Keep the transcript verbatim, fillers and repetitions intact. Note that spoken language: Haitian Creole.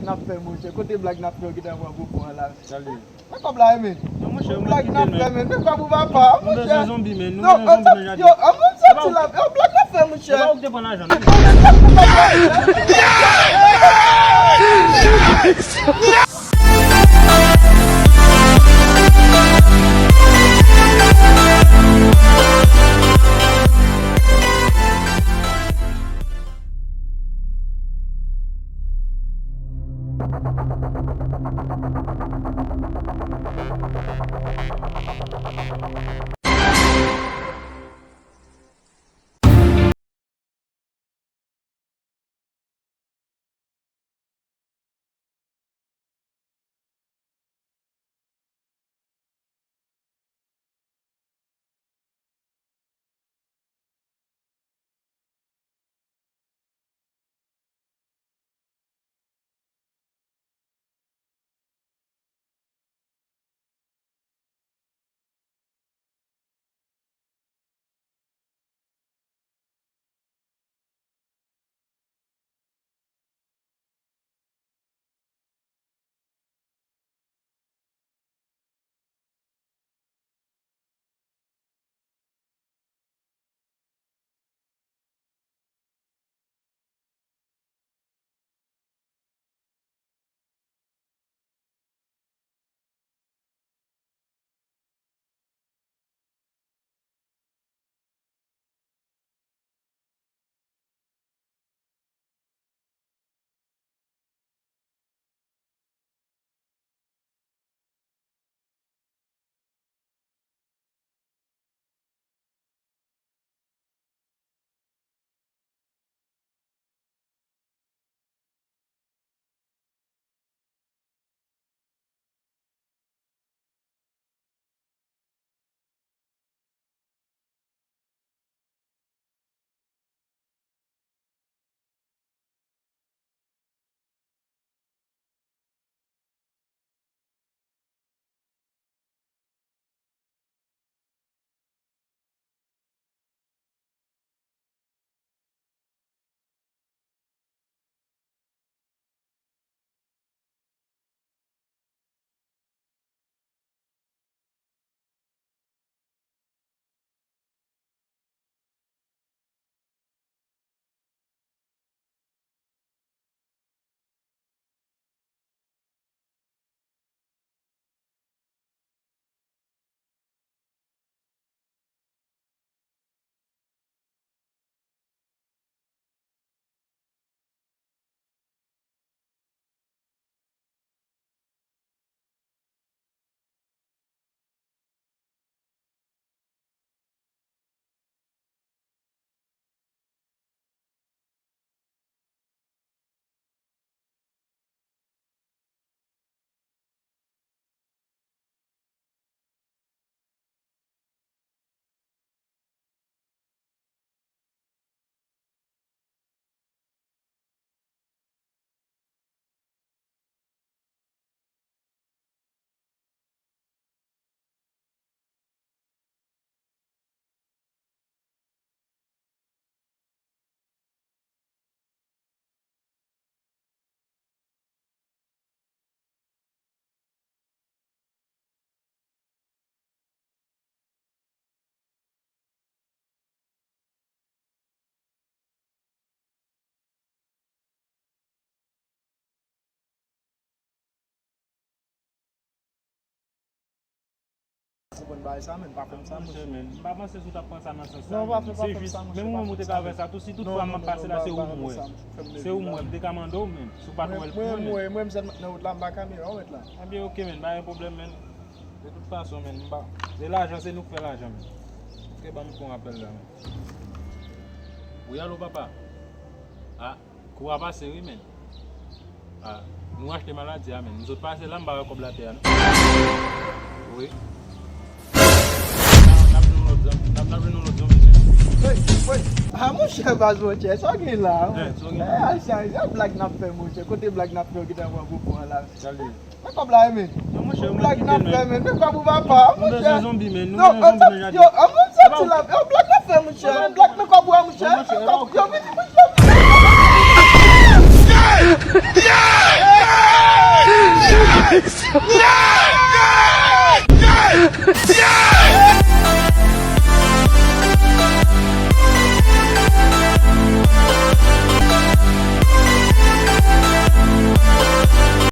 N ap fè, monchè? Kote blag n ap fè yo gentan pran pou kò an la? Gade. Men kòb la, men. Non, monchè, blag n ap fè, men. Men kòb ou papa, monchè. Nou bezwen zonbi, men. Nou bezwen zonbi nan jaden. Yo, an mwen soti la. Yo, blag n ap fè, monchè. Se pa ou ki te pran lajan, non? Ou konn bagay sa, men, pa fè m sa, monchè. Monchè, men, m pa panse si w t ap pran sa nan sans sa, men. Non, pa fè, pa fè m sa, monchè. Se jis, menm ou menm ou te ka fè sa tou, si tout fwa m ap pase la, se ou m wè. Se ou m wè, m te ka mande w, men, si w pa t wè l pou mwen, men. Mwen, mwen, mwen, m sèlman nan wout la, m pa kamera, ou mèt la. Ebyen, oke, men, pa gen pwoblèm, men. De tout fason, men, m pa, se lajan, se nou k fè lajan, men. Oke, ban m pran apèl la, men. Wi, alo, papa. Ah, kou a pase, wi, men. Ah, nou achte maladi a, men. M sot pase la, m pa wè kòb la atè a, non. Wi. N ap, n ap jwenn yon lòt zanmi, n ap, n ap jwenn yon lòt zanmi, men. Wi, wi. Ah, monchè, baz, monchè, sa w gen la, monchè? Eh, sa w gen? Eh, sa, sa blag n ap fè, monchè. Kote blag n ap fè, yo gentan pran pou kò an la. Gade. Men kòb la, men. Non, monchè, blag n ap fè, men. Men kòb ou papa, monchè. Nou bezwen zonbi, men. Nou bezwen zonbi nan jaden. Yo, an mwen soti la. Yo, blag n ap fè, monchè. Men blag, men kòb ou a, monchè. Men kòb, yo, vini, monchè. X.